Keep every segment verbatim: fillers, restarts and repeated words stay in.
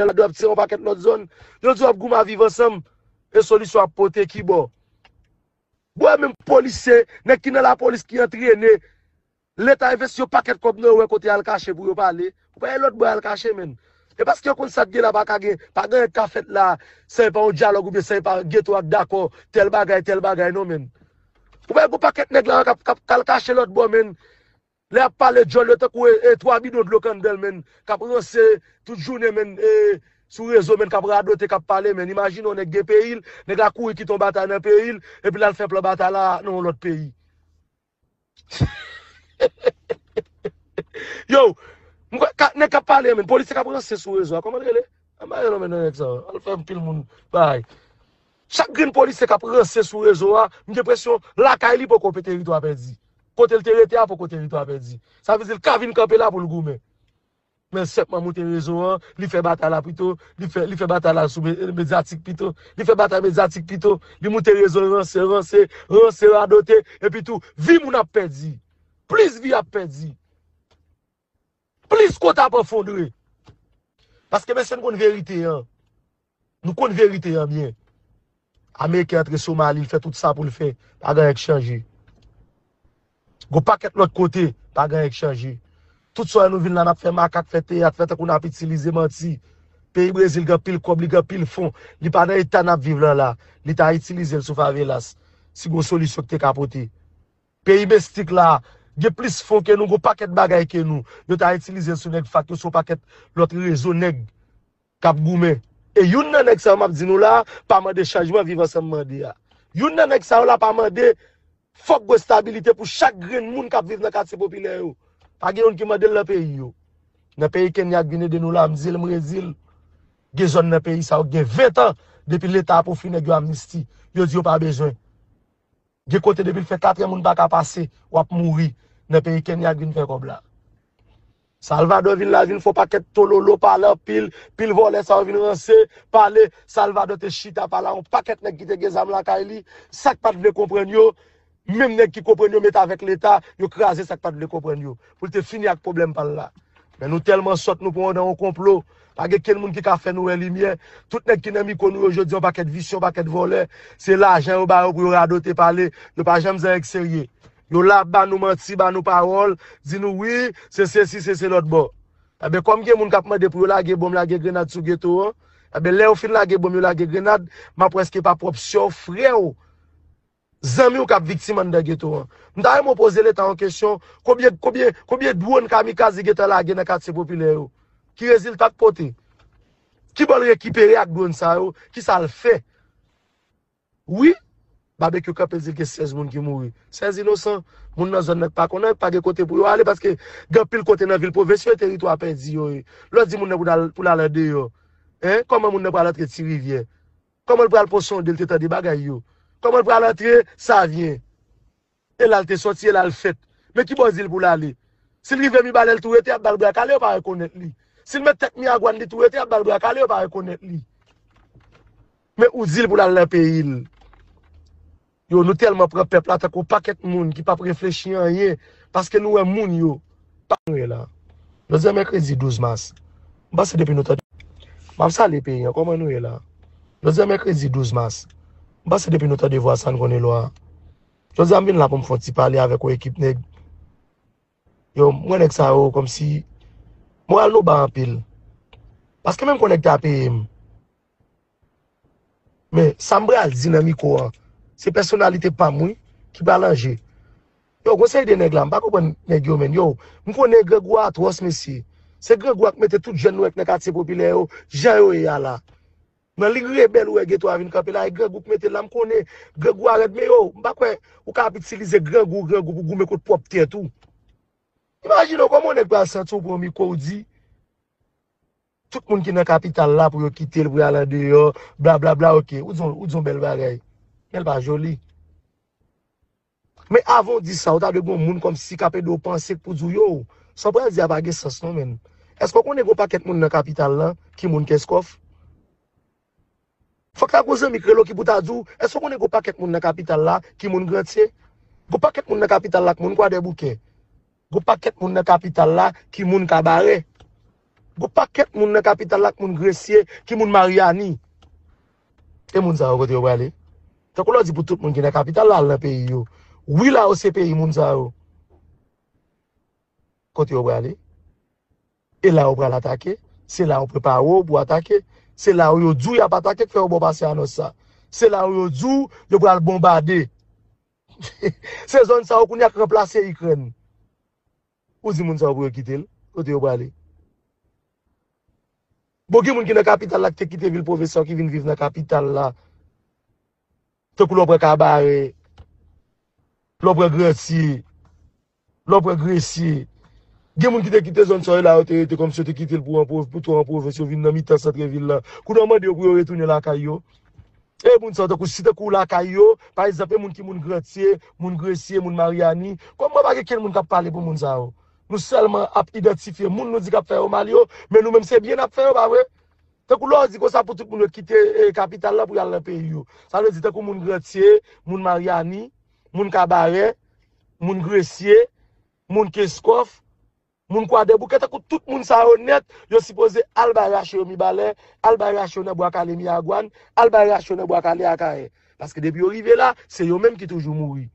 la, w ap tire yon pakèt lòt zòn. Yo di w ap goumen a Viv Ansanm, e solisyon ap pote ki bò? Bò, menm polisye, nèg ki nan lapolis ki antrene, Leta envesti yon pakèt kòb nan yo, wè kote y al kache pou yo pale. Ou pa wè lòt bò y al kache, menn. E paske yo konn sa k gen la pa ka gen, pa gen anyen k ka fèt la, san e pa yon dyalòg oubyen san e pa geto a k dakò, tèl bagay, tèl bagay, non, menn. Ou pa wè gon pakèt nèg la k ap, k ap, k al kache lòt bò, menn. Lè y ap pale djòl yo tankou e, e twa bidon dlo kandèl, menn, k ap ranse tout jounen, menn, e, sou rezo, menn, k ap radote, k ap pale, menn. Imajine yon nèg gen peyi l, nèg la kouri kite yon batay nan peyi l, epi l al fè plan batay la nan yon lòt peyi. Yo, m kwè, ka, nèg k ap pale, menn, polisye k ap ranse sou rezo a, kòman l rele? Anba yo non, menn, nan nèg sa, al fè anpil moun bay. Chak grenn polisye k ap ranse sou rezo a, m gen enpresyon lakay li poko pe teritwa pèdi. Kote l te rete a poko teritwa pèdi. Sa vle di l ka vin kanpe la pou l goumen. Men sèpman moute rezo an, li fè batay la pito, li fè, li fè batay la sou me-, medyatik pito, li fè batay medyatik pito, li moute rezo l ranse, ranse, ranse, radote, epi tou, vi moun ap pèdi. Plis vi ap pèdi. Plis kota ap anfondre. Paske mesye n konn verite an. Nou konn verite an byen. Ameriken antre Somali, l fè tout sa pou l fè. Pa gen anyen k chanje. Gon pakèt lòt kote, pa gen anyen k chanje. Tout sa nou vin la, n ap fè makak, fè teyat, fè tankou n ap itilize manti. Peyi Brezil gen anpil kòb, li gen anpil fon. Li pa nan eta n ap viv lan la. Li ta itilize l sou favelas. Si gon solisyon ki te ka pote. Peyi Mestik la, gen plis fon ke nou, gon pakèt bagay ke nou. Yo ta itilize l sou nèg fak yo, sou pakèt lòt rezo nèg k ap goumen. E youn nan nèg sa yo m ap di nou la, pa mande chanjman Viv Ansanm mande a. Youn nan nèg sa yo la pa mande fòk gon estabilite pou chak grenn moun k ap viv nan katye popilè yo. Pa gen youn ki mande l nan peyi yo. Nan peyi Kenya k vin ede nou la, m di l, m redi l. Gen zòn nan peyi sa yo gen ven tan depi Leta ap ofri nèg yo amnisti. Yo di yo pa bezwen. Gen kote depi l fè kat è moun pa ka pase, w ap mouri nan peyi Kenya k vin fè kòb la. Salvador vin la, vin fè yon pakèt tololo, pale anpil, pil vòlè sa yo vin ranse, pale, Salvador te chita pale a yon pakèt nèg ki te gen zam lakay li, sa k pa t vle konprann yo, menm nèg ki konprann yo mete avèk Leta, yo kraze sa k pa t vle konprann yo, pou l te fini ak pwoblèm pa l la. Men nou tèlman sòt, nou pran nan yon konplo. Pa gen kenn moun ki ka fè nou wè limyè. Tout nèg ki nan mikwo nou yo jodi, yon pakèt visye, yon pakèt vòlè. Se lajan yo ba yo pou yo radote pale. Yo pa janm zan nèg serye. Yo la ap ba nou manti, ba nou pawòl, di nou wi, se sesi, se, se lòt bò. Enben, kòm gen moun k ap mande pou yo lage bonm, lage grenad sou geto an, enben, lè yo fin lage bonm, yo lage grenad, m ap wè èske pa pwòp sè w, frè w, zanmi w k ap viktim anndan geto an. M ta renmen w poze Leta yon kesyon, konbyen, konbyen, konbyen dwòn kamikaze li gentan lage nan katye popilè yo? Ki rezilta k pote? Ki bò l rekipere ak dwòn sa yo? Kisa l fè? Wi, Babekyou kanpe di l gen sèz moun ki mouri. Sèz inosan, moun nan zòn nan k pa konnen, pa gen kote pou yo ale, paske gen anpil kote nan vil pwovens yo, e teritwa pèdi yo ye. Lè w di moun nan pou l al, pou l al andeyò, en, kòman moun nan pral antre Ti Rivyè? Kòman l pral Pòsonde, l te tande bagay yo? Kòman l pral antre Savyen? E la l te sòti, e la l fèt. Men ki bò di l pou l ale? Si l rive Mibalè, l tou rete, y ap ba l bra kale, yo pa rekonèt li. Si l met tèt Miragwàn, li tou rete, y ap ba l bra kale, yo pa rekonèt li. Men ou di l pou l al nan peyi l. Yo, nou tèlman pran pèp la tankou yon pakèt moun ki p ap reflechi anyen, paske nou wè moun yo pa nou ye la. Jodi a mèkredi douz mas. M panse depi nou tande, m ap salye peyi an, kòman nou ye la? Jodi a mèkredi douz mas. M panse depi nou tande vwa sa, n konnen lwa. Jodi a m vin la pou m fè yon ti pale avèk yon ekip nèg. Yo, m wè nèg sa yo kòmsi moral nou ba anpil. Paske menm kon nèg ta peye m. Men, sa m pral di nan mikwo an, se pèsonalite pa m, wi, ki pral anje. Yo, gon seri de nèg la, m pa konprann nèg yo, menn. Yo, m konnen grangou a atwòs, mesye. Se grangou a k mete tout jèn nou wè k nan katye popilè yo, jan yo ye a la. Nan lig rebèl ou wè geto a vin kanpe la, e grangou k mete l la, m konnen grangou a rèd, men yo, m pa kwè ou ka ap itilize grangou, grangou pou goumen kont pwòp tèt ou. Imajine w kòman yon nèg pral santi w pran mikwo w di, tout moun ki nan kapital la pou yo kite l, pou y al andeyò, blablabla, oke, ou di yon, ou di yon bèl bagay. Men l pa joli. Men avan w di sa, ou ta dwe gen yon moun kòmsi k ap ede w panse k pou di w, yo, sa w pral di a pa gen sans non, menn. Èske w konnen gen yon pakèt moun nan kapital la ki moun Kenskòf? Fòk ta gon zanmi k rele w ki pou ta di w, èske w konnen gon pakèt moun nan kapital la ki moun Grantye? Gon pakèt moun nan kapital la ki moun Kwadèboukè. Gon pakèt moun nan kapital la ki moun Kabarè. Gon pakèt moun nan kapital la k moun Gresye, ki moun Maryani. E moun sa yo kote yo prale? Tankou lè w di pou tout moun ki nan kapital la al nan peyi yo. Wi, la yo se peyi moun sa yo. Kote yo prale? E la yo pral atake. Se la yo prepare w pou atake. Se la yo di w y ap atake k fè yo ba w pase anons sa. Se la yo di w yo pral bonbade. Se zòn sa yo kounye a k ranplase Ikrèn. Ou di moun sa yo pou yo kite l? Kote yo prale? Bon, gen moun ki nan kapital la ki te kite vil pwofesè ki vin viv nan kapital la. Tankou lè w pran Kabarè, lè w pran Grantye, lè w pran Gresye. Gen moun ki te kite zòn sa yo la, yo te rete kòmsi yo te kite l pou an pwov-, pou tou an pwovens, yo vin nan mitan santrevil la. Kounye a w mande yo pou yo retounen lakay yo. E moun sa yo, tankou, si tankou lakay yo, pa egzanp, e moun ki moun Grantye, moun Gresye, moun Maryani, kòm mwen pa gen kenn moun k ap pale pou moun sa yo. Nou sèlman ap idantifye moun nou di k ap fè yo mal yo, men nou menm se byen n ap fè yo, pa vre? Tankou lè w di konsa pou tout moun yo kite, eh, kapital la pou y al nan peyi yo. Sa vle di tankou moun Grantye, moun Maryani, moun Kabarè, moun Gresye, moun Keskòf, moun Kwadèboukè, tankou tout moun sa yo nèt, yo sipoze al bay rache yo Mibalè, al bay rache yo nan Bwa Kale Miragwàn, al bay rache yo nan Bwa Kale Akayè. Paske depi yo rive la, se yo menm ki toujou mouri.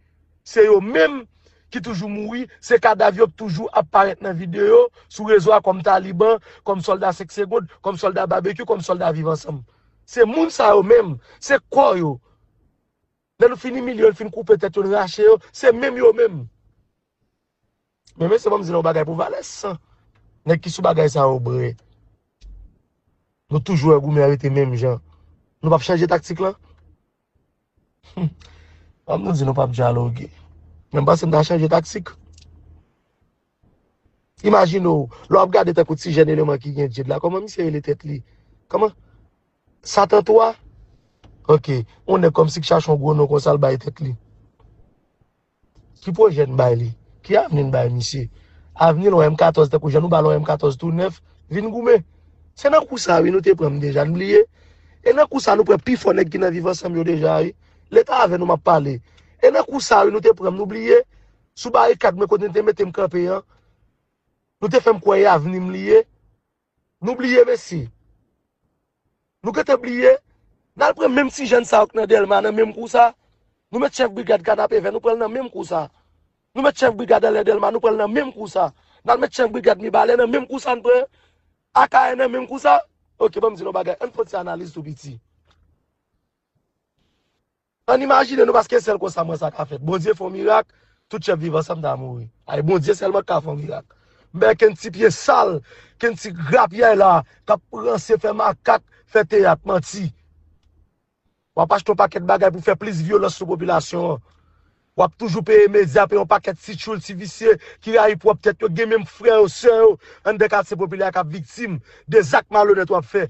Se yo menm ki toujou mouri, se kadav yo k toujou ap parèt nan videyo, sou rezo a kòm Taliban, kòm sòlda senk segonn, kòm sòlda Babekyou, kòm sòlda Viv Ansanm. Se moun sa yo menm, se kò yo. Lè nou fin imilye yo, n fin koupe tèt yo, n rache yo, se menm yo menm. Men mesye, ban m di nou yon bagay pou valè san. Nèg ki sou bagay sa yo bre. Nou toujou wè goumen an rete menm jan. Nou p ap chanje taktik lan? Humm. Ban m nou di nou p ap dyaloge. Men m panse m ta chanje taktik. Imajine w, lè w ap gade tankou ti jèn eleman ki gen djed la, kòman misye rele tèt li? Kòman? Satan twa? Ok. Yon nèg kòmsi k chache yon gwo non konsa l bay tèt li. Ki pwojè n bay li? Ki avni n bay misye? Avni l yon M katòz, tankou jan nou ba l yon M katòz tou nèf, vin goumen. Se nan kou sa wi nou te pran m deja, n bliye. E nan kou sa nou pran pi fò nèg ki nan Viv Ansanm yo deja wi. Leta avè nou m ap pale. E nan kou sa wi nou te pran m, nou bliye. Sou barikad mwen kote n te mete m kanpe an. Nou te fè m kwè e avni m li ye. Nou bliye, mesye. Nou gentan bliye. N al pran menm ti jèn sa yo k nan Dèlma nan menm kou sa. Nou met chèf brigad Kanapevè, nou pran l nan menm kou sa. Nou met chèf brigad anlè Dèlma, nou pran l nan menm kou sa. N al met chèf brigad Mibalè nan menm kou sa, n pran Akayè nan menm kou sa. Ok, ban m di nou yon bagay. Ann fè yon ti analiz tou piti. Ann imajine nou, paske sèl konsa mwen sa ka fèt. Bondye fè yon mirak, tout chèf Viv Ansanm ta mouri. Ay, Bondye sèlman k ka fè yon mirak. M wè kenn ti pye sal, kenn ti grapyay la, k ap ranse, fè makak, fè teyat, manti. W ap achte yon pakèt bagay pou fè plis vyolans sou popilasyon an. W ap toujou peye medya, peye yon pakèt ti tchoul, ti visye, ki rayi pwòp tèt yo, gen menm frè yo, sè yo, anndan katye popilè a k ap viktim de zak malonèt w ap fè.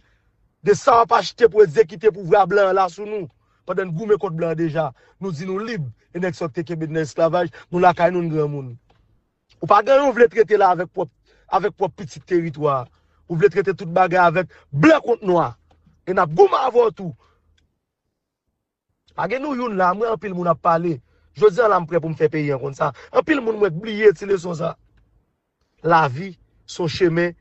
De sa w ap achte pou egzekite pouvwa blan an la sou nou. Pandan n goumen kont blan an deja, nou di nou lib, e nèg sa yo k te kenbe n nan esklavaj, nou lakay nou, n granmoun. Ou pa gen anyen w vle trete la avèk pwòp, avèk pwòp pitit teritwa a. Ou vle trete tout bagay avèk blan kont nwa. E n ap goumen avè w tou. Pa gen nou youn la, m wè anpil moun ap pale. Jodi a la, m prè pou m fè peyi an konn sa. Anpil moun m wè k bliye ti leson sa. Lavi se yon chemen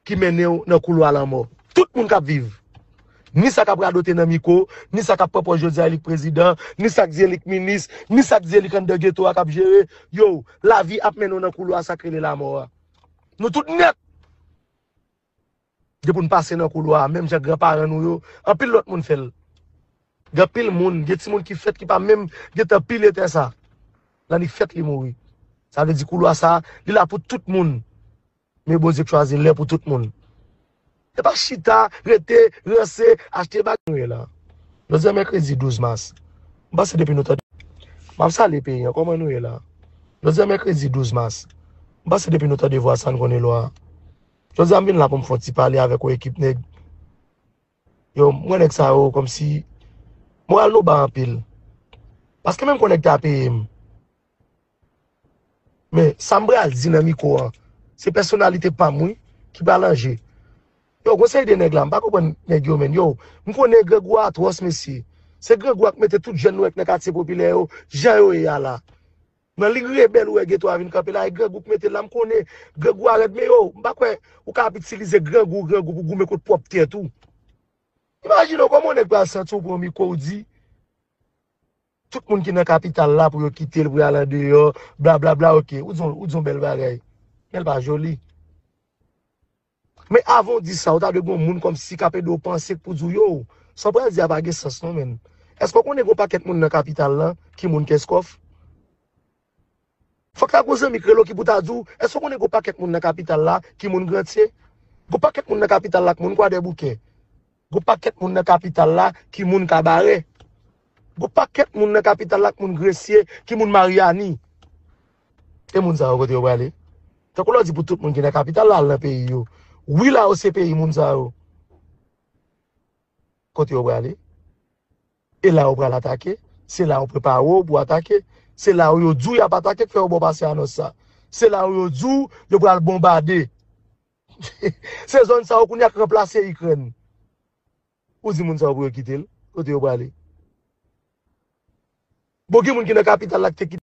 ki mennen w nan koulwa lanmò. Tout moun k ap viv, ni sa k ap radote nan mikwo, ni sa k ap pran pòz jodi a li k prezidan, ni sa k di li k minis, ni sa k di li k anndan geto a k ap jere, yo, lavi ap mennen w nan koulwa sa k rele lamò a. Nou tout nèt. Depi w pase nan koulwa a, menm jan granparan nou yo, anpil lòt moun fè l. Gen anpil moun, gen timoun ki fèt ki pa menm gentan pile tè sa. Nan li fèt li mouri. Sa vle di koulwa sa, li la pou tout moun. Men Bondye k chwazi lè pou tout moun. E pa chita, rete, ranse, achte bagay nou ye la. Jodi a mèkredi douz mas. M panse depi nou tande. M ap salye peyi an, kòman nou ye la? Jodi a mèkredi douz mas. M panse depi nou tande vwa sa n konnen lwa. Jodi a m vin la pou m fè yon ti pale avèk yon ekip nèg. Yo, m wè nèg sa yo kòmsi moral nou ba anpil. Paske menm kon nèg ta peye m. Men, sa m pral di nan mikwo an, se pèsonalite pa m, wi, ki pral an je. Yo, gon seri de nèg la, m pa konprann nèg yo, menn. Yo, m konnen grangou a atwòs, mesye. Se grangou a k mete tout jèn nou wè k nan katye popilè yo, jan yo ye a la. Nan li rebèl ou wè geto a vin kanpe la, e grangou k mete l la, m konnen grangou a rèd, men yo, m pa kwè ou ka ap itilize grangou, grangou pou goumen kont pwòp tèt ou. Imajine w kòman yon nèg pral santi w pran mikwo w di, tout moun ki nan kapital la pou yo kite l, pou y al andeyò, blablabla, oke, ou di yon, ou di yon bèl bagay. Men l pa joli. Men avan w di sa, ou ta dwe gen yon moun kòmsi k ap ede w panse pou di w, yo, sa w pral di a pa gen sans non, menn. Èske w konnen gen yon pakèt moun nan kapital la ki moun Kenskòf? Fòk ta gen yon zanmi k rele w ki pou ta di w, èske w konnen gen yon pakèt moun nan kapital la ki moun Grantye? Gen yon pakèt moun nan kapital la ki moun Kwadèboukè. Gen yon pakèt moun nan kapital la ki moun Kabarè. Gen yon pakèt moun nan kapital la ki moun Gresye, ki moun Maryani. E moun sa yo kote yo prale? Tankou lè w di pou tout moun ki nan kapital la al nan peyi yo. Wi, la yo se peyi moun sa yo. Kote yo prale? E la yo pral atake. Se la yo prepare w pou atake. Se la yo, yo di w y ap atake, k fè yo ba w pase anons sa. Se la yo, yo di w yo pral bonbade. Se zòn sa yo kounye a k ranplase Ikrèn. Ou di moun sa yo pou yo kite l? Kote yo prale? Bon, gen moun ki nan kapital la ki te kite